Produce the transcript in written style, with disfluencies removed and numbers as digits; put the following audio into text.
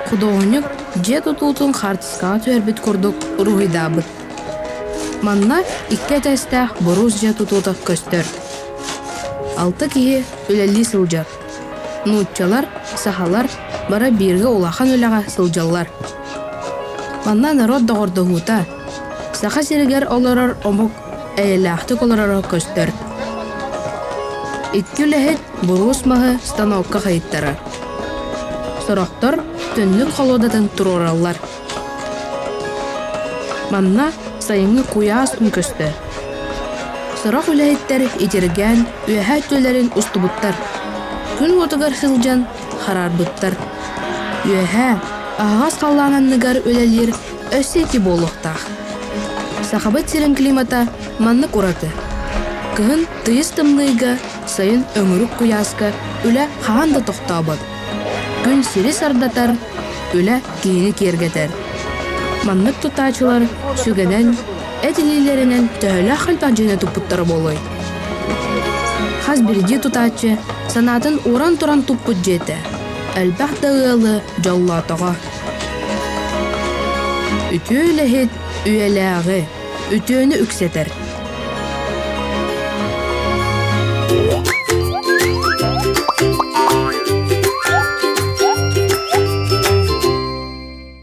Худуоһунньук дьиэ тутуутун хаартыскаҕа түһэрбит курдук уруһуйдаабыт. Манна икки этээстээх буруус дьиэ тутуута көстөр. Алта киһи үлэлии сылдьар. Нууччалар, сахалар бары бииргэ улахан үлэҕэ сылдьаллар. Манна норуот доҕордоһуута, Саха сиригэр олорор омук эйэлээхтик олороро көстөр. Икки үлэһит буруус маһы станокка хайыттарар. Сорохтор түннүк холуодатын туруораллар. Манна сайыҥҥы куйаас күн көстөр. Сорох үлэһиттэр итиргээн үөһээ өттүлэрин устубуттар. Күн уотугар сылдьан хараарбыттар. Үөһээ, аһаҕас халлаан анныгар үлэлиир өссө ити буолуохтаах. Сахабыт сирин климата маннык ураты. Кыһын тыйыс тымныыга, сайын өҥүрүк куйааска үлэ хаһан да тохтообот. Күн сири сардатар, үлэ киһини киэргэтэр. Маннык тутааччылар сүгэнэн, эт илиилэринэн төһөлөөх элбэх дьиэни туппуттара буолуой? Хас биирдии тутааччы санаатын ууран туран туппут дьиэтэ элбэх да ыалы дьоллоотоҕо. Үтүө үлэһит үйэлээҕи, үтүөнү үксэтэр.